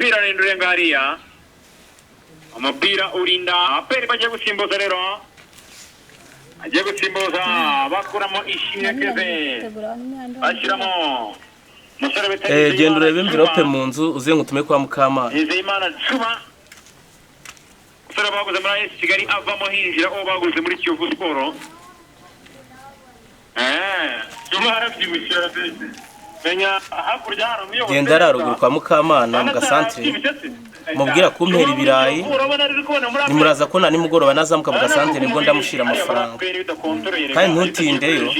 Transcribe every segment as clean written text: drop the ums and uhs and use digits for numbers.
Umupira urinda urenga hariya, umupira urinda APR. Bagiye gusimbuza rero, agiye gusimbuza, bakuramo Ishimwe Keve, bashyiramo umusore bita Genda urebe envelope mu nzu, uze ngutume kwa Mukamana. Nizeyimana Juma, umusore baguze muri AS Kigali, avamo hinjira uwo baguze muri Kiyovu Sport. Juma arabyibushye, arabyibushye, menya hakurya hari umuyobozi. Genda hariya ruguru kwa Mukamana mu gasantere, mubwira kumpera ibirayi. Nimuraza kubona nimugoroba nazamuka mu gasantere, nibwo ndamushyira amafaranga. Kandi ntutindeyo,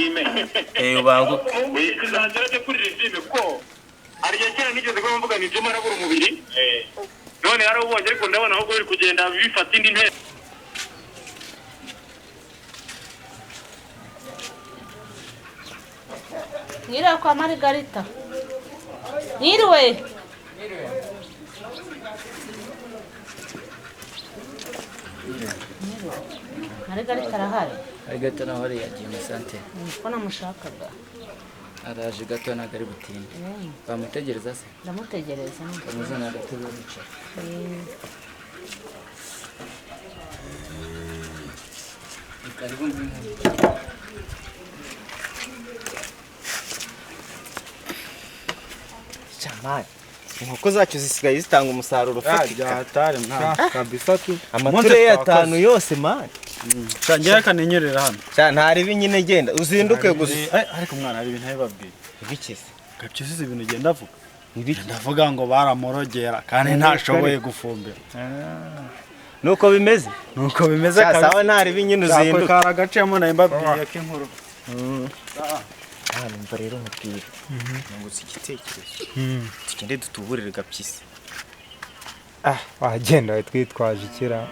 ubanguke. Uzagera kuri regime, kuko hari igihe kera nigeze kuba mvuga ni Juma arabura umubiri, none yarawubonye, ariko ndabona ahubwo biri kugenda bifata indi ntera. Mwiriwe kwa Marigarita? Mwiriwe. Marigarita arahari? Ari gato naho hariya yagiye mu santere. Ko namushakaga. Araje gato, ntabwo ari butinde. Bamutegereza se? Ndamutegereza. Bamuzana agatebe yicara. Ni karibu, ngwino. Jamani, inkoko zacu zisigaye zitanga umusaruro ufatika. Byatari mwa kabisa tu. Amatureyi 5 yose, man. Tangira akaninyerera hano. Sha, ntaribi nyine, genda uzinduke gusa. Ariko mwana, hari ibintu ntabibabwiye. Ibiki se? Gapyisi, ibintu ugenda avuga. Ibiki? Ndavuga ngo baramurogera kandi ntashoboye gufumbira. Nuko bimeze. Nuko bimeze. Sha, sawa, ntaribi nyine, uzinduke. Kara agaciyemo, nayo mbabwiye ko inkuru. Ah, numva rero nkubwira. Nungutse igitekerezo. Tugende dutuburire Gapyisi. Ah, wagenda we twitwaje ikira?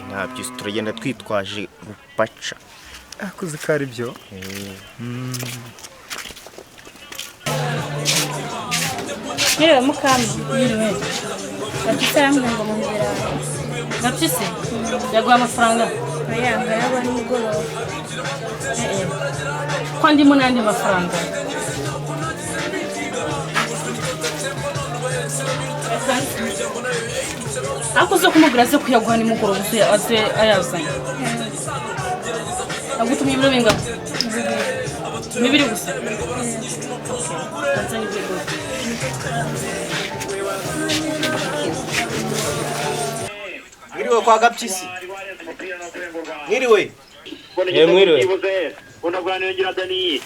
Ntabyo, turagenda twitwaje rupaca. Ah, kuzi ko ari byo. Mwiriwe Mukama. Mwiriwe. Gapyisi arambwira ngo muhe ibirayi. Gapyisi yaguha amafaranga? Oya, ngayabona nimugoroba. Eh, ko ndimo n'andi mafaranga. Ariko uze kumubwira aze kuyaguha nimugoroba, uze aze ayazanye. Agutumye ibiro bingana? 2 gusa. Azanye ibiro. Mwiriwe kwa Gapyisi. Mwiriwe. Mwiriwe.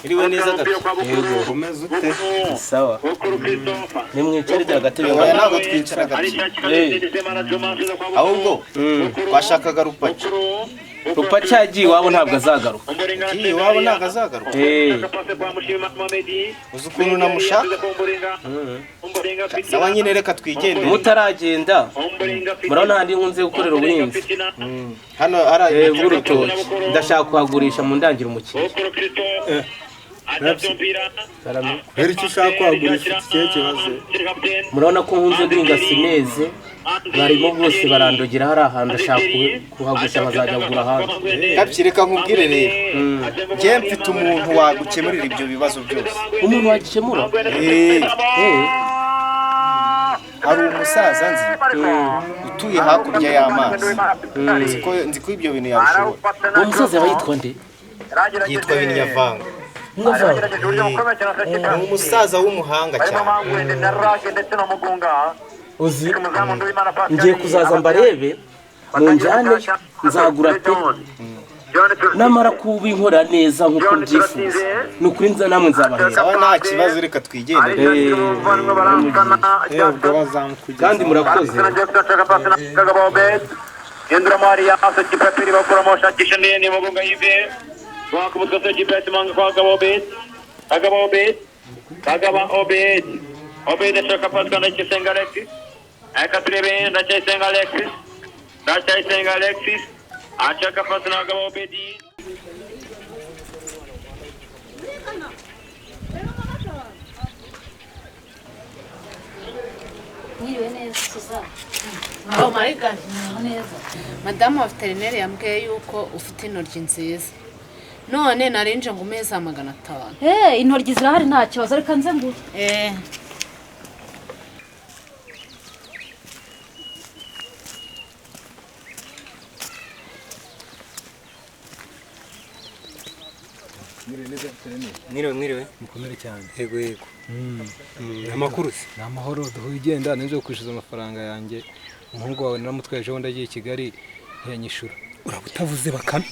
Mwiriwe neza, Gapyisi. Umeze ute? Sawa, nimwicare agatebe. Oya, ntabwo twicara, Gapyisi. Ahubwo twashakaga Rupaca. Rupaca yagiye iwabo, ntabwo azagaruka. Yagiye iwabo, ntabwo azagaruka? Eh. Uzi ukuntu namushaka? Sawa nyine, reka twigendere. Mutaragenda, murabona handi nkunze gukorera ubuhinzi? Hano ari Bw'urutoki. Ndashaka kuhagurisha mu ndangiro umukiriya. Rero icyo ushaka kuhagurisha, ufite ikihe kibazo? Murabona ko nkunze guhinga sineze, barimo bose barandogera hari ahantu. Ndashaka kuhagurisha nkazajya kugura ahandi. Gapyisi, reka nkubwire rero. Njye mfite umuntu wagukemurira ibyo bibazo byose. Umuntu wagikemura? Eh, Eh, hari umusaza nzi utuye hakurya y'amazi. Nzi ko ibyo bintu yabishobora. Uwo musaza yaba yitwa nde? Yitwa Binyavanga. Mwavanga? Ni umusaza w'umuhanga cyane. Uzi, ngiye kuzaza mbarebe, munjyane, nzagura pe. Namara kubinkorera neza nk'uko mbyifuza, ni ukuri nza namwe nzabahera. Sawa, nta kibazo, reka twigendere. Ubwo bazamukugeza. Kandi murakoze. Gendura Maria kipe pili bakuramo, shakisha ndende Mugunga Yves wakubutwa kipe ya Simanga kwa Kagabo Obed, Kagabo Obed, Kagaba Obed, Obed ashaka pasi kwa Ndacyayisenga Alexis. Reka turebe Ndacyayisenga Alexis, Ndacyayisenga Alexis ashaka pasi na Kagabo Obed. Mwiriwe neza, Suzanne. Oh my God, neza. Madamu wa veterineri yambwiye yuko ufite intoryi nziza, none narinje ngo umeze 500. Eh, intoryi zirahari, nta kibazo, reka nze nguhe. Eh. neza veterineri. Mwiriwe mwiriwe. Mukomere cyane. Yego yego. Amakuru se? Ni amahoro, duhuye ugenda nje kwishyuza amafaranga yanjye. Umuhungu wawe naramutwaye ejo bundi agiye i Kigali ntiyanyishura. Uraba utavuze Bakame?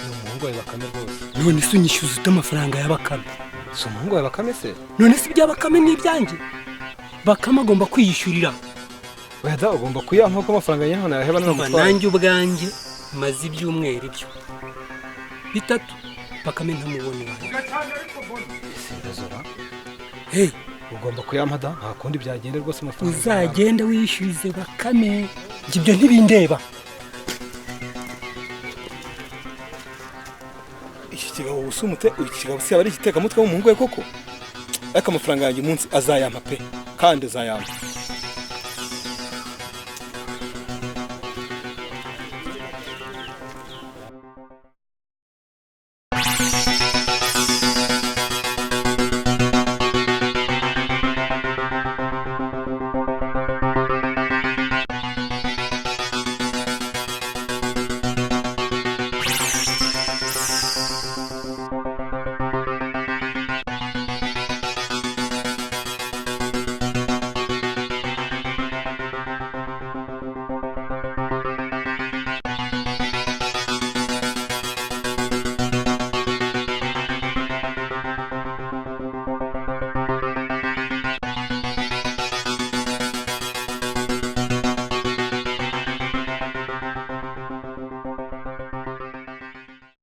Ni umuhungu wawe Bakame rwose. None se unyishyuza ute amafaranga ya Bakame? Si umuhungu wawe Bakame se? None se ibya Bakame ni ibyanjye? Bakame agomba kwiyishyurira. Oya da, ugomba kuyampa kuko amafaranga yanjye nayaheba Umva, naramutwaye. nanjye ubwanjye maze ibyumweru ibyo bitatu Bakame ntamubona iwanjye. Hey, ugomba kuyampa da, nta kundi byagenda rwose amafaranga. Uzagende wiyishyurize Bakame, njye ibyo ntibindeba. Iki kigabo usumutse, iki kigabo se yaba ari igitekamutwe w'umuhungu we koko? Ariko amafaranga yanjye umunsi azayampa pe, kandi azayampa.